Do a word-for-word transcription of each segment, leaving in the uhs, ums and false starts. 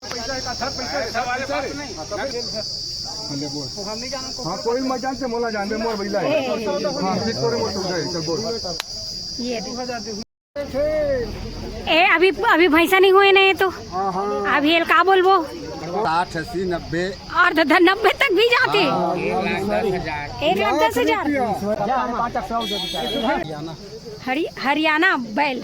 हाँ, कोई मत जानते, मोला जानबे, मोर बइला हे। हाँ, ठीक तोरे मोर सुविधा हे, चल बोल। ये ए, अभी अभी भैंसा नहीं हुए ना, ये तो। हाँ, हाँ। अभी एल का बोलबो? साठ, अस्सी, नब्बे। और दादा, नब्बे तक भी जाते। हाँ, एक लाख दस हजार। हरि हरियाणा बैल।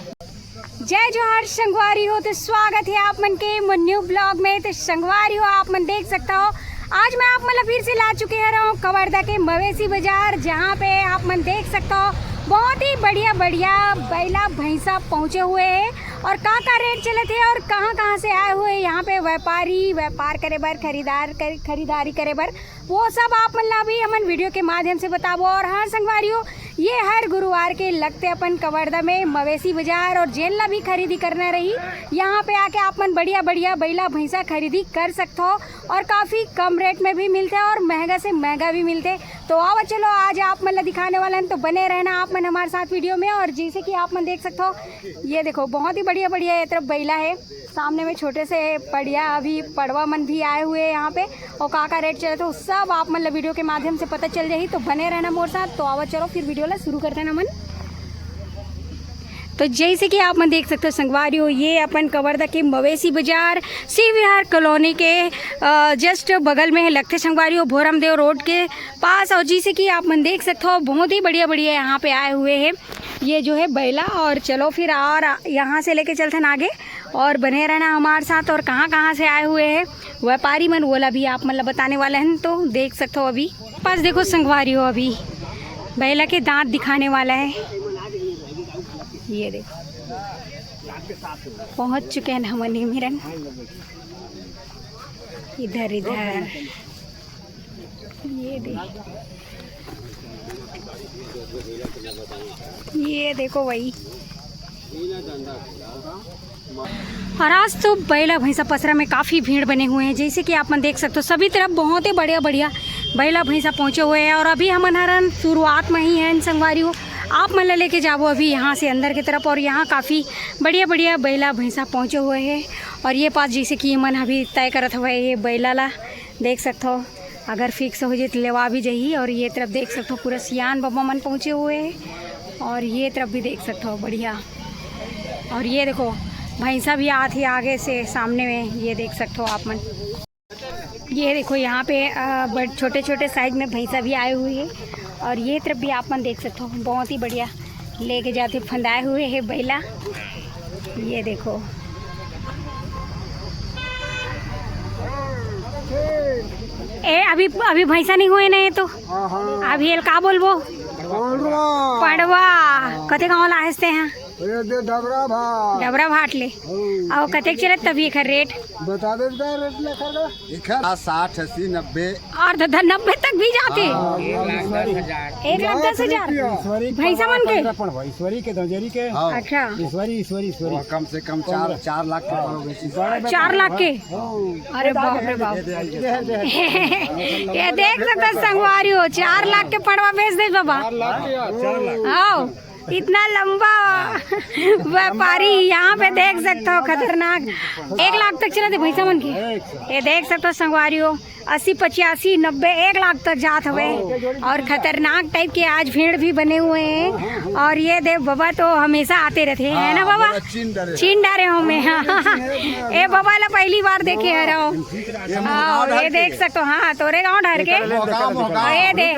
जय जोहार संगवारी हो, तो स्वागत है आप मन के मोर न्यू ब्लॉग में। तो संगवारी हो, आप मन देख सकता हो, आज मैं आप मन ला फिर से ला चुके हरंव कवर्धा के मवेशी बाजार, जहाँ पे आप मन देख सकता हो बहुत ही बढ़िया बढ़िया बैला भैंसा पहुँचे हुए हैं और का का रेट चलत हे और कहाँ कहाँ से आए हुए हैं यहाँ पे व्यापारी, व्यापार करे बर, खरीदार कर, खरीदारी करे बर, वो सब आप मन ला भी हमन वीडियो के माध्यम से बताबो। और हाँ संगवारी हो, ये हर गुरुवार के लगथे अपन कवर्धा में मवेशी बाजार, और जेन ला भी खरीदी करना रही, यहाँ पे आके आप मन बढ़िया बढ़िया बैला भैंसा खरीदी कर सकथो और काफ़ी कम रेट में भी मिलथे और महंगा से महंगा भी मिलथे। तो आओ चलो, आज आप मन ला दिखाने वाला हन, तो बने रहना आप मन हमारे साथ वीडियो में। और जैसे कि आप मन देख सकते हो, ये देखो बहुत ही बढ़िया बढ़िया ये तरफ बैला है, सामने में छोटे से पड़िया, अभी पड़वा मन भी आए हुए हैं यहाँ पे, और का का रेट चलत हे, तो सब आप मन ला वीडियो के माध्यम से पता चल जाही। तो बने रहना मोर साथ। तो आवा चलो फिर वीडियो ला शुरू करते हैं हमन। तो जैसे कि आप मन देख सकते हो संगवारी हो, ये अपन कवर्धा के मवेशी बाजार शिव विहार कॉलोनी के जस्ट बगल में है, लगथे संगवारी हो भोरमदेव रोड के पास। और जैसे कि आप मन देख सकते हो बहुत ही बढ़िया बढ़िया यहाँ पे आए हुए हैं ये जो है बैला। और चलो फिर और यहाँ से लेके चलते हैं आगे और बने रहना हमारे साथ। और कहाँ कहाँ से आए हुए हैं व्यापारी मन, वो ला भी आप मन ला बताने वाले हैं। तो देख सकते हो अभी पास देखो संगवारी हो, अभी बैला के दांत दिखाने वाला है। ये देखो पहुंच चुके हैं हमन मेरन, इधर इधर। ये देख, ये देखो वही। और आज तो बैला भैंसा पसरा में काफ़ी भीड़ बने हुए हैं। जैसे कि आप मन देख सकते हो सभी तरफ बहुत ही बढ़िया बढ़िया बैला भैंसा पहुँचे हुए हैं। और अभी हमन हरन शुरुआत में ही हैं संगवारी हो, आप मन ला लेके जाबो अभी यहाँ से अंदर की तरफ। और यहाँ काफ़ी बढ़िया बढ़िया बैला भैंसा पहुँचे हुए हैं। और ये पास जैसे कि मन अभी तय करत हुए ये बैला ला देख सकते हो, अगर फिक्स हो जाए तो लेवा भी जाही। और ये तरफ देख सकते हो पूरा सियान बाबा मन पहुँचे हुए हैं। और ये तरफ भी देख सकते हो बढ़िया। और ये देखो भैंसा भी आत ही आगे से सामने में, ये देख सकते हो आप मन। ये देखो यहाँ पे अ, बड़ छोटे छोटे साइज में भैंसा भी आए हुए हैं। और ये तरफ भी आप मन देख सकते हो बहुत ही बढ़िया लेके जाते फंदाए हुए है बैला। ये देखो ए, अभी अभी भैंसा नहीं हुए ना, ये तो। हाँ, हाँ। अभी एल का बोलबो? पड़वा। पड़वा। कते गाँव ला हंसते हैं? ये दे डबरा भाट। डबरा भाट ले। हाँ। और कतेक चलत तभी एकर रेट? बता दे, बता रेट लिखा ना। एकर साठ, अस्सी, नब्बे। और दादा, नब्बे तक भी जाते। हाँ, एक लाख दस हजार। एक लाख दस हजार। ईश्वरी के भैंसा मन के? पंद्रह पड़वा, ईश्वरी के, दंजेरी के। हाँ। अच्छा। ईश्वरी, ईश्वरी, ईश्वरी। वो कम से कम चार, चार लाख के पड़वा बेची। चार लाख के? हाँ। अरे बाप रे बाप। ये दे, ये दे। ये देख सकते संगवारी हो, चार लाख के पड़वा बेच दे बाबा। चार लाख के, हाँ, चार लाख। हाँ, इतना लंबा व्यापारी यहाँ पे देख सकते हो, खतरनाक। एक लाख तक चलत हे भैंसा मन के। ये देख सकते हो संगवारी हो, अस्सी, पचासी, नब्बे, एक लाख तक जात हवे। और खतरनाक टाइप के आज भीड़ भी बने हुए हैं। और ये देव बाबा तो हमेशा आते रहते हैं, है ना बाबा? चीन डारे हो मैं। हाँ। ए बाबा ला पहली बार देखे हरव। ये देख सकते हो, हाँ, तोरे गाँव डहर के। ये दे।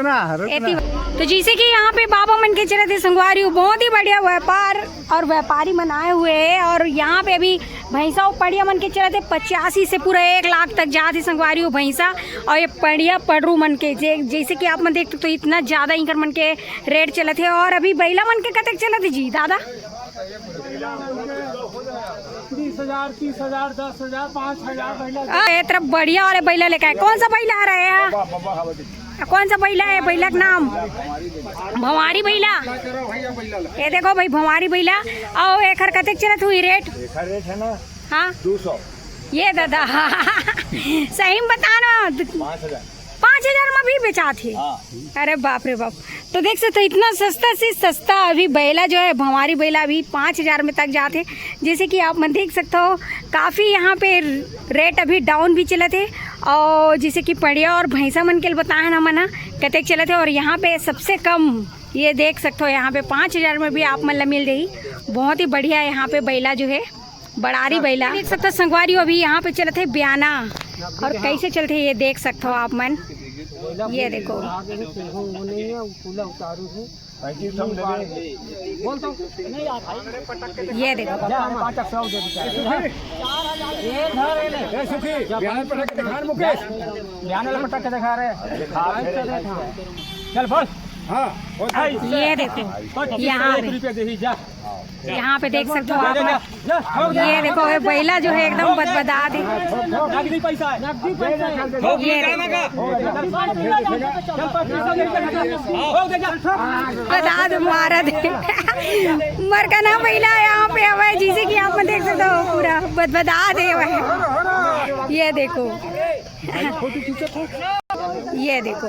तो जैसे कि यहाँ पे बाबा मन के चलत हे संगवारी हो, बहुत ही बढ़िया व्यापार और व्यापारी मन आए हुए हैं। और यहाँ पे अभी भैंसा और पड़िया मन के चलत हे पचासी से पूरा एक लाख तक जात हे संगवारी हो भैंसा। और ये पड़िया पड़रू मन के जे, जैसे कि आप मन देखते तो इतना ज्यादा इनकर मन के रेट चलत हे। और अभी बैला मन के कतक चलत हे जी दादा? बीस हजार, तीस हजार, दस हजार, पाँच हजार बैला। ए तरफ बढ़िया वाले बैला लेके आए। कौन सा बैला आ रहा है यहाँ? कौन सा बैला है? बैला का नाम भंवारी बैला। ये देखो भाई भंवारी बैला। और एकर कतेक चलत हुई रेट? एकर रेट है ना, हाँ, दो सौ। ये दादा सही में बता ना, पाँच हजार। पाँच हजार में भी बेचात हे। हाँ। अरे बाप रे बाप, तो देख सकते हो, इतना सस्ता से सस्ता अभी बैला जो है, भंवारी बैला अभी पाँच हजार में तक जात हे। जैसे कि आप मन देख सकते हो, काफ़ी यहाँ पे रेट अभी डाउन भी चलत हे। और जैसे कि पड़िया और भैंसा मन के बताए ना मना कतेक चलत हे, और यहाँ पे सबसे कम ये देख सकते हो, यहाँ पे पाँच हजार में भी आप मन ला मिल जाही। बहुत ही बढ़िया यहाँ पे बैला जो है, बड़ारी बैला। देख सकते हो संगवारी हो, अभी यहाँ पे चलत हे बयाना, और कैसे चलत हे ये देख सकते हो आप मन। ये देखो, ये देखो, मुकेश, बयाना पटक के दिखा रहे। चल बोल। हाँ। ये देखो, यहाँ पे, यहाँ पे देख सकते हो आप, ये देखो, ये बैला जो है एकदम बदबदा दे। ये देखो, बदबदा दे, मारा दे। मरकना बैला यहाँ पे हवा है, जैसे कि आप देख सकते हो, पूरा बदबदा दे हुआ है। ये देखो, ये देखो,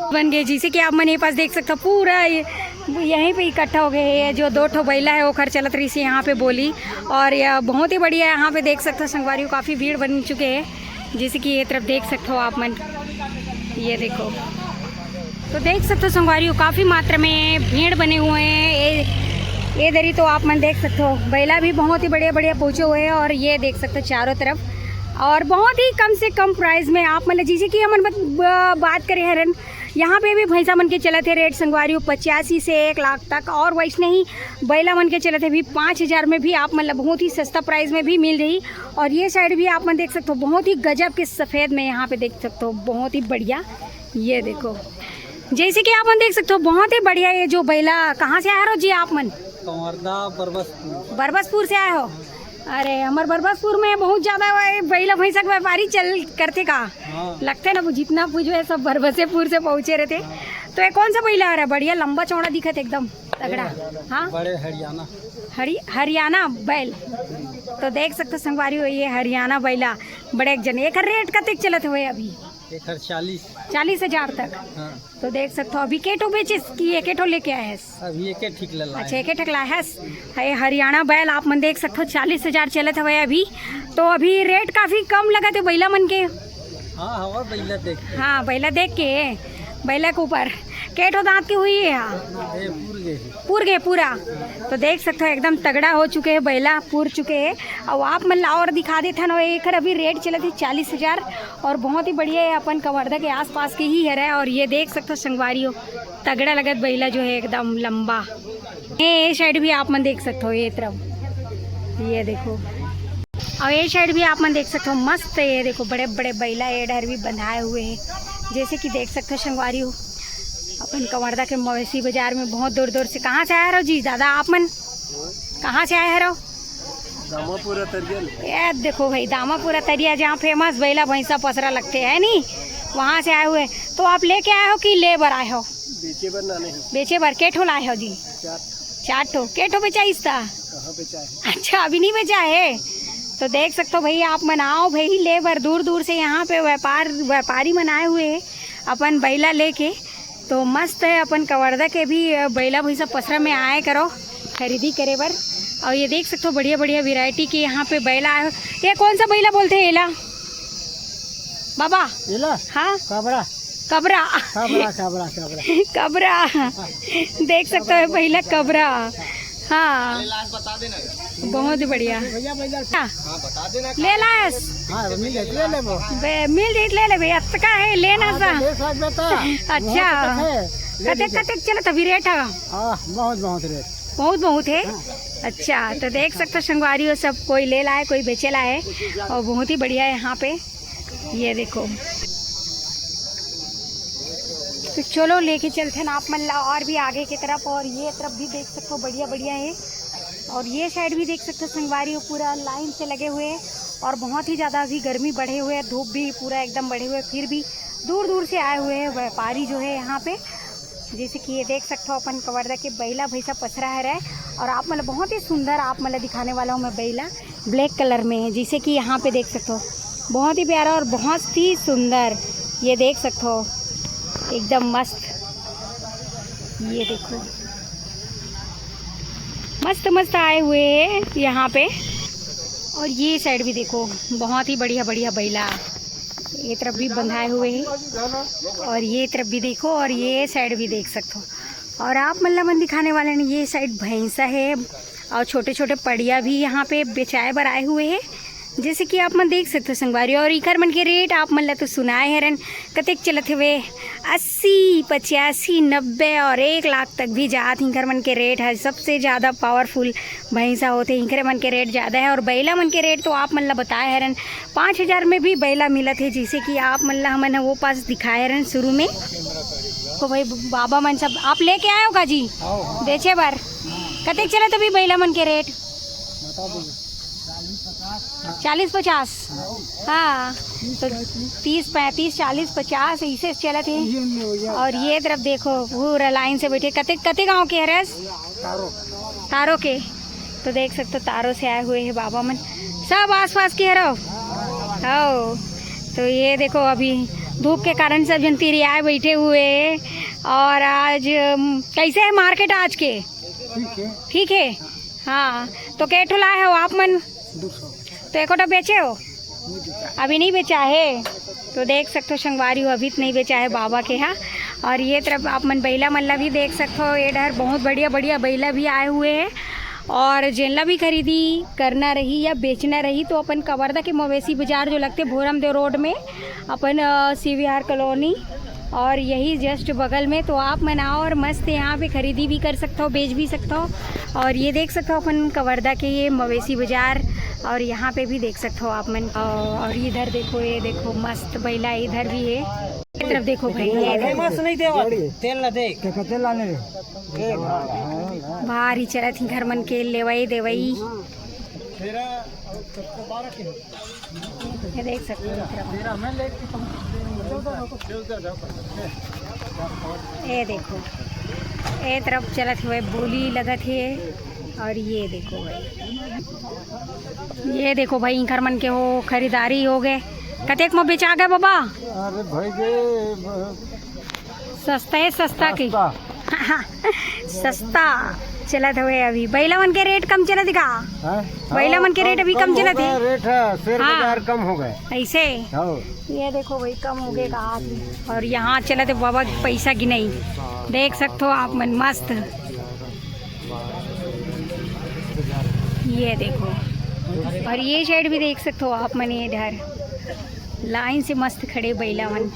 बन गए। जैसे कि आप मन ये पास देख सकते हो, पूरा ये, यहीं पे इकट्ठा हो गए हैं। ये जो दो ठो बैला है, वो खर चलत रही से यहाँ पे बोली। और ये बहुत ही बढ़िया, यहाँ पे देख सकते हो संगवारी हो, काफ़ी भीड़ बन चुके हैं। जैसे कि ये तरफ देख सकते हो आप मन, ये देखो, तो देख सकते हो संगवारी हो, काफ़ी मात्रा में भीड़ बने हुए हैं। ये, ये दरी तो आप मन देख सकते हो, बैला भी बहुत ही बढ़िया बढ़िया पहुँचे हुए हैं। और ये देख सकते हो चारों तरफ, और बहुत ही कम से कम प्राइस में आप मन, जैसे कि हमन बत-, ब-, बात करे हरन, यहाँ पे भी भैंसा मन के चलत हे रेट संगवारी हो, पचासी से एक लाख तक। और वैसने ही बैला मन के चलत हे भी पाँच हजार में भी आप मन ला बहुत ही सस्ता प्राइस में भी मिल जाही। और ये साइड भी आप मन देख सकते हो, बहुत ही गजब के सफेद में यहाँ पे देख सकते हो, बहुत ही बढ़िया। ये देखो, जैसे कि आप मन देख सकते हो, बहुत ही बढ़िया। ये जो बैला, कहाँ से आए हो जी आप मन? कंवरदा बरबसपुर। बरबसपुर से आए हो? अरे, हमर बरबसपुर में बहुत ज्यादा वो बैला भैंसा के व्यापारी चल करथे का? हाँ। लगथे ना, वो जितना पूछो है सब बरबसेपुर से पहुँचे रहथे। तो ये कौन सा बैला आ रहा है, बढ़िया लंबा चौड़ा दिखत एकदम तगड़ा? हाँ, बड़े हरियाणा। हरि हरियाणा बैल। तो देख सकते हो संगवारी हो, ये हरियाणा बैला बड़े एक जन। एकर रेट कतेक चलत हुए अभी? एक हर चालीस। चालीस हजार तक। हाँ। तो देख सकते हो, अभी केठो बेचिस कि एकेठो लेके आए हस? अभी एक ठीक ले लाए। अच्छा, एकेठक लाए हस। ये हरियाणा बैल आप मन देख सकते हो, चालीस हजार चलत हवे अभी। तो अभी रेट काफी कम लगत हे बैला मन के। हाँ, हवा बैला देख के। हाँ, बैला देख के, बैला के ऊपर केठो दांत के हुई है। हाँ, ये पूर गए। पूर गए पूरा। तो देख सकते हो एकदम तगड़ा हो चुके हैं बैला, पूर चुके हैं। और आप मन ला और दिखा देथन, एकर अभी रेट चलत हे चालीस हजार। और बहुत ही बढ़िया है, अपन कवर्धा के आसपास के ही हरे। और ये देख सकते हो संगवारी हो, तगड़ा लगत बैला जो है एकदम लंबा। ये, ये साइड भी आप मन देख सकते हो, ये तरफ, ये देखो। और ये साइड भी आप मन देख सकते हो, मस्त है। ये देखो, बड़े बड़े बैला ये डर भी बंधाए हुए हैं, जैसे कि देख सकते हो संगवारी हो। अपन कवर्धा के मवेशी बाजार में बहुत दूर दूर से, कहाँ से आए रहो जी दादा आप मन? कहाँ से आए रहो? दामापुरा तरियल। ये देखो भाई, दामापुरा तरिया, जहाँ फेमस बैला भैंसा पसरा लगते हैं नी, वहाँ से आए हुए। तो आप लेके आए हो कि ले बर आए हो? बेचे बर ना नहीं। बेचे बर। के ठो लाए हो जी? चार। चार ठो। के ठो बेचाइस था? कहाँ बेचा है? अच्छा, अभी नहीं बेचा है। तो देख सकते हो भैया, आप मन आओ भाई ले बर, दूर दूर से यहाँ पे व्यापार, व्यापारी मन आए हुए हैं अपन बैला लेके। तो मस्त है, अपन कवर्धा के भी, अ, बैला भैंसा पसरा में आए करो खरीदी करे बर। और ये देख सकते हो बढ़िया बढ़िया वैरायटी के यहाँ पे बैला आए हो। ये कौन सा बैला बोलते हैं एला बाबा? एला? हाँ, काबरा। कबरा। काबरा, काबरा, काबरा। कबरा। देख सकते हो बैला कबरा। हाँ, बहुत ही बढ़िया। भैया, भैया। हाँ, हाँ, बता देना। ले लायस। हाँ, मिल जाए, ले लेबो। बे, मिल जाई ले लेबे, अतका है लेना सा। ले सकबे तो। अच्छा। बहुत है। ले कतेक लीजिए। कतेक चलत अभी रेट है? हाँ, बहुत, बहुत रेट। बहुत बहुत है। अच्छा, तो देख सकते हो संगवारी हो, सब कोई ले लाए, कोई बेचे लाए, और बहुत ही बढ़िया है यहाँ पे। ये देखो, तो चलो लेके चलते हैं आप मन ला और भी आगे की तरफ। और ये तरफ भी देख सकते हो, बढ़िया बढ़िया है। और ये साइड भी देख सकते हो संगवारी हो, पूरा लाइन से लगे हुए हैं। और बहुत ही ज़्यादा अभी गर्मी बढ़े हुए है, धूप भी पूरा एकदम बढ़े हुए है, फिर भी दूर दूर से आए हुए हैं व्यापारी जो है यहाँ पे। जैसे कि ये देख सकते हो, अपन कवर्धा के बैला भैंसा पसरा है रहे। और आप मतलब बहुत ही सुंदर, आप मतलब दिखाने वाला हूँ मैं बैला ब्लैक कलर में है, जैसे कि यहाँ पे देख सकते हो, बहुत ही प्यारा और बहुत ही सुंदर। ये देख सकते हो, एकदम मस्त। ये देखो, मस्त मस्त आए हुए हैं यहाँ पे। और ये साइड भी देखो, बहुत ही बढ़िया बढ़िया बैला, ये तरफ भी बंधाए हुए हैं। और ये तरफ भी देखो, और ये साइड भी देख सकते हो। और आप मन ला मन दिखाने वाले ने, ये साइड भैंसा है और छोटे छोटे पड़िया भी यहाँ पे बेचाए बर आए हुए हैं। जैसे कि आप मन देख सकते हो संगवारी, और इखर मन के रेट आप मन ला तो सुनाए हरन, कतेक चलत हवे, अस्सी, पचासी, नब्बे और एक लाख तक भी जात। इखर मन के रेट है, सबसे ज़्यादा पावरफुल भैंसा होते, इखरे मन के रेट ज़्यादा है। और बैला मन के रेट तो आप मन ला बताए हरन, पाँच हज़ार में भी बैला मिलत है, जैसे कि आप मन ला हमन ह वो पास दिखाए हरन शुरू में। तो भाई, बाबा मन सब आप लेके आए हो का जी? बेचे बर कतेक चलत अभी बैला मन के रेट? चालीस पचास। हाँ, तो तीस, पैंतीस, चालीस, पचास ऐसे चलत है। और ये तरफ देखो, पूरा लाइन से बैठे। कते कते गांव के हरस? तारो के। तो देख सकते हो, तारो से आए हुए हैं बाबा मन, सब आसपास के हरो। हो, तो ये देखो, अभी धूप के कारण सब जन तिरियाए बैठे हुए हैं। और आज अम, कैसे है मार्केट आज के? ठीक है। हाँ, तो के ठो लाए हो आप मन? तो एको ठो बेचे हो? अभी नहीं बेचा है। तो देख सकते हो संगवारी हो, अभी तो नहीं बेचा है बाबा के यहाँ। और ये तरफ आप मन बैला मन ला भी देख सकते हो, ये डहर बहुत बढ़िया बढ़िया बैला भी आए हुए हैं। और जेन ला भी खरीदी करना रही या बेचना रही, तो अपन कवर्धा के मवेशी बाजार जो लगते भोरमदेव रोड में, अपन सीवीआर कॉलोनी, और यही जस्ट बगल में। तो आप मन आओ और मस्त यहाँ पे खरीदी भी कर सकते हो, बेच भी सकते हो। और ये देख सकते हो अपन कवर्धा के ये मवेशी बाजार, और यहाँ पे भी देख सकते हो आप मन। और इधर देखो, ये देखो मस्त बैला इधर भी है। ये तरफ देखो भाई, ये देखो। मस्त नहीं देवा, तेल ना दे। भारी चलत ही घर मन के लेवई देवई। ये देख सकते हो, ये तरफ। ये देखो, ये तरफ चलत हुए बोली लगत है। और ये देखो भाई, ये देखो भाई, इनकर मन के हो खरीदारी हो गए। कतेक में बेचा गए बाबा? अरे भाई गे, सस्ता है, सस्ता के। सस्ता। सस्ता चलत हवे अभी। बैला मन के रेट कम चलत का? हैं? बैला मन के रेट अभी कम चलत है। रेट है, शेयर हाँ। बाजार कम हो गए। ऐसे? हाँ। ये देखो भाई, कम हो गए का हाथ में। और यहाँ चलत है बाबा पैसा गिनई। देख सकते हो आप मन, मस्त। ये देखो, और ये साइड भी देख सकते हो आप मन, ये इधर लाइन से मस्त खड़े बैला मन।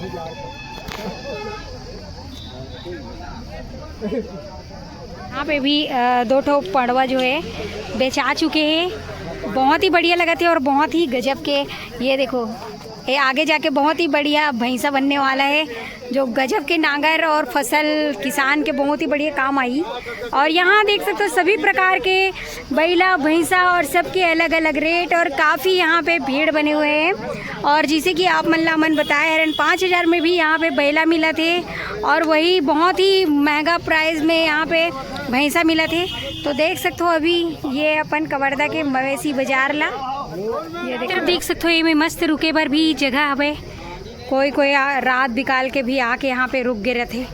यहाँ पे भी अ, दो ठो पड़वा जो है बेचा चुके हैं। बहुत ही बढ़िया लगत है और बहुत ही गजब के। ये देखो, ये आगे जाके बहुत ही बढ़िया भैंसा बनने वाला है, जो गजब के नांगर और फसल किसान के बहुत ही बढ़िया काम आई। और यहाँ देख सकते हो सभी प्रकार के बैला भैंसा और सबके अलग अलग रेट और काफ़ी यहाँ पे भीड़ बने हुए हैं। और जैसे कि आप मन ला मन बताए हरन, पाँच हज़ार में भी यहाँ पे बैला मिलत है और वही बहुत ही महंगा प्राइस में यहाँ पे भैंसा मिलत है। तो देख सकते हो अभी ये अपन कवर्धा के मवेशी बाजार ला, ये देखो। देख सकते हो, ये में मस्त रुके बर भी जगह हवे। कोई कोई आ, रात बिकाल के भी आके यहाँ पे रुक गे रथे।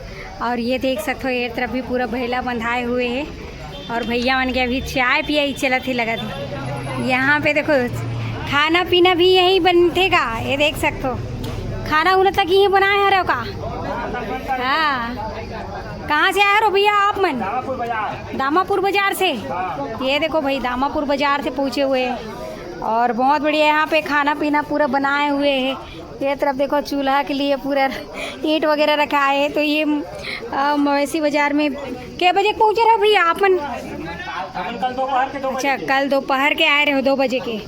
और ये देख सकते हो, ये तरफ भी पूरा बैला बंधाए हुए है और भैया मन के अभी चाय पियाई चलत ही लगत है। यहाँ पे देखो, खाना पीना भी यही बनथे का? ये देख सकते हो, खाना उना तक यही बनाए हरव का? हाँ। कहाँ से आए हो भैया आप मन? दामापुर बाजार से। ये देखो भाई, दामापुर बाजार से पहुँचे हुए हैं। और बहुत बढ़िया, यहाँ पे खाना पीना पूरा बनाए हुए है। ये तरफ देखो, चूल्हा के लिए पूरा ईंट वगैरह रखा है। तो ये अ, मवेशी बाजार में के बजे पहुँचे रहे भैया आप मन? अच्छा, कल दोपहर के आए रहे हो दो बजे के।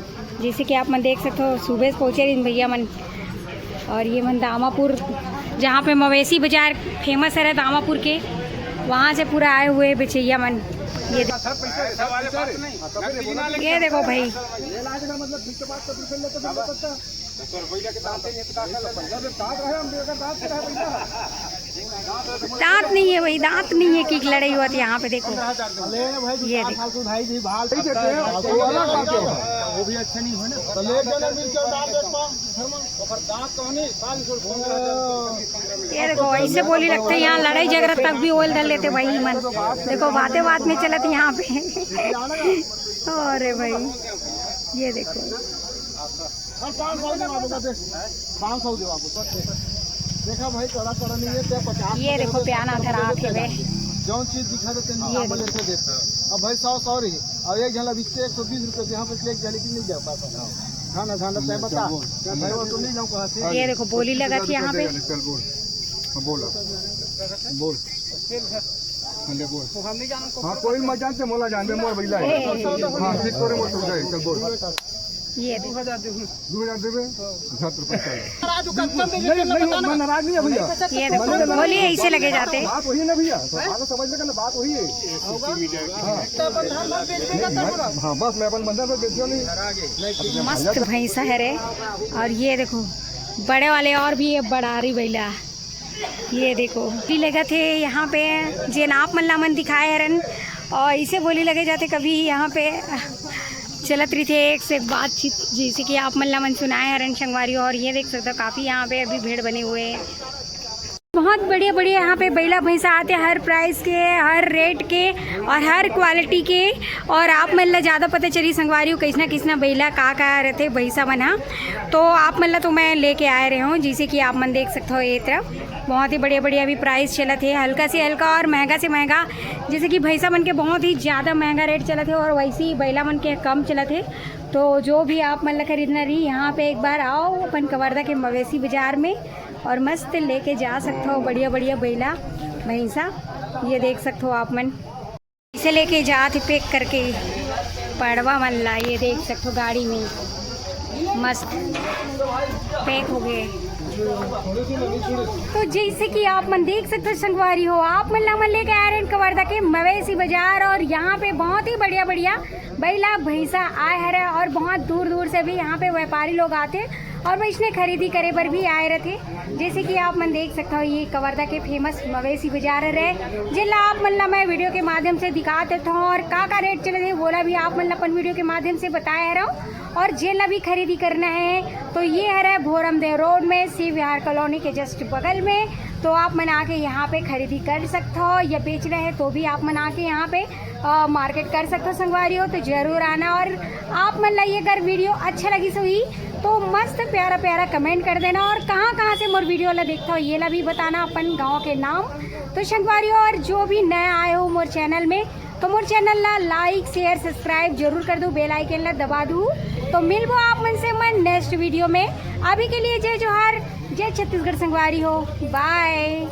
जैसे कि आप मन देख सकते हो, सुबह से पहुँचे रहे भैया मन। और ये मन दामापुर, जहाँ पे मवेशी बाजार फेमस है दामापुर के, वहाँ से पूरा आए हुए बेचैया मन। ये दे-, ये देखो भाई, दांत नहीं है भाई, दांत नहीं है कि लड़ाई हुआ थी यहाँ पे। देखो, ये देखो। वो भी अच्छा नहीं है ना। तो ले जाना मिर्चा डाल दे पा, घर में। ओकर दांत तो नहीं, साल छोड़ फोन करा दे। ये देखो, ऐसे बोली लगते हैं, यहाँ लड़ाई झगड़ा तक भी ओल धर लेते भाई मन। देखो, बातें बात में चलत यहाँ पे। अरे भाई, ये देखो। हाँ, पाँच सौ देवा बोला, देख, पाँच सौ देवा बोला। देखा भाई, कड़ा कड़ा नहीं है, तो पचास ये रुपये देखो, दे, प्याना सत्तर रुपये धरा दे, के बे। जौन चीज दिखा देते हैं, ये सामान देखो। लेते देते। अब भाई, सौ, सौ रही, अब एक जन अभी एक सौ बीस रुपये दे, यहाँ पे एक जन की नहीं जा पाता। खाना, खाना, तय बता। चल बोल। क्या भाई, वो तो नहीं जाऊँ कहाँ से? ये देखो, बोली लगा थी यहाँ पे। चल बोल। हाँ, बोल अब। बोल। हाँ, ले बोल। हाँ, कोई मत जानते, मोला जानबे, मोर बइला है। ए। हाँ, ठीक तोरे मोर सुविधा है, चल बोल। ये दे। दू हजार देबे? हजार रुपये चल। नहीं, नहीं, मैं नाराज नहीं है भैया। ये देखो, बोलिए, ऐसे लगे जाते। बात वही है ना भैया, तो बात समझ में ना, बात वही है। हाँ। नहीं, मैं, हाँ, बस मैं अपन बंधन पर बेचियो नहीं। मस्त भैंसा है रे। और ये देखो, बड़े वाले और भी ये बड़ारी बइला। ये देखो, भी लगा थे यहाँ पे, जेन आप मन ला मन दिखाए हरन, और इसे बोली लगे जाते कभी यहाँ पे चलत रही थे एक से एक बातचीत, जैसे कि आप मन ला मन सुनाए हरन संगवारी। और ये देख सकते हो, काफ़ी यहाँ पे अभी भीड़ बने हुए हैं। बहुत बढ़िया बढ़िया यहाँ पे बइला भैंसा आते, हर प्राइस के, हर रेट के और हर क्वालिटी के। और आप मन ला ज़्यादा पता चली संगवारी हो, कैसना कैसना बइला का का रहते भैंसा मन हा। तो आप मन ला तो मैं लेके आए रहे हूँ, जैसे कि आप मन देख सकते हो ये तरफ बहुत ही बढ़िया बढ़िया अभी प्राइस चलत हे, हल्का से हल्का और महंगा से महंगा। जैसे कि भैंसा मन के बहुत ही ज़्यादा महंगा रेट चलत हे और वैसे ही बइला मन के कम चलत हे। तो जो भी आप मन ला खरीदना रही, यहाँ पे एक बार आओ अपन कवर्धा के मवेशी बाजार में और मस्त लेके जा सकते हो बढ़िया बढ़िया बइला भैंसा। ये देख सकते हो आप मन। इसे लेके जात हे पैक करके पड़वा मन ला, ये देख सकते हो गाड़ी में मस्त पैक हो गए। तो जैसे कि आप मन देख सकते हो संगवारी हो, आप मन ला मन लेके आए रहे कवर्धा के मवेशी बाजार, और यहाँ पे बहुत ही बढ़िया बढ़िया बइला भैंसा आए हरे और बहुत दूर दूर से भी यहाँ पे व्यापारी लोग आते और वैसने खरीदी करे बर भी आए रहते। जैसे कि आप मन देख सकते हो, ये कवर्धा के फेमस मवेशी बाजार हरे, जेला आप मन ला मैं वीडियो के माध्यम से दिखात रहता हूँ और का का रेट चलत हे, वोला भी आप मन ला अपन वीडियो के माध्यम से बताए रहूँ। और जेला भी खरीदी करना है तो ये हरे भोरमदेव रोड में शिव विहार कॉलोनी के जस्ट बगल में, तो आप मन आके यहाँ पे खरीदी कर सकते हो या बेचना है तो भी आप मन आके यहाँ पे अ, मार्केट कर सकते हो संगवारी हो, तो जरूर आना। और आप मन ला ये अगर वीडियो अच्छा लगी होही तो मस्त प्यारा प्यारा कमेंट कर देना, और कहाँ कहाँ से मोर वीडियो ला देखता हो ये ला भी बताना अपन गाँव के नाम। तो संगवारी हो, और जो भी नया आए हो मोर चैनल में तो मोर चैनल ला लाइक शेयर सब्सक्राइब जरूर कर दो, बेल आइकन ला दबा दो। तो मिलबो आप मन से मैं नेक्स्ट वीडियो में। अभी के लिए जय जोहार, जय छत्तीसगढ़ संगवारी हो, बाय।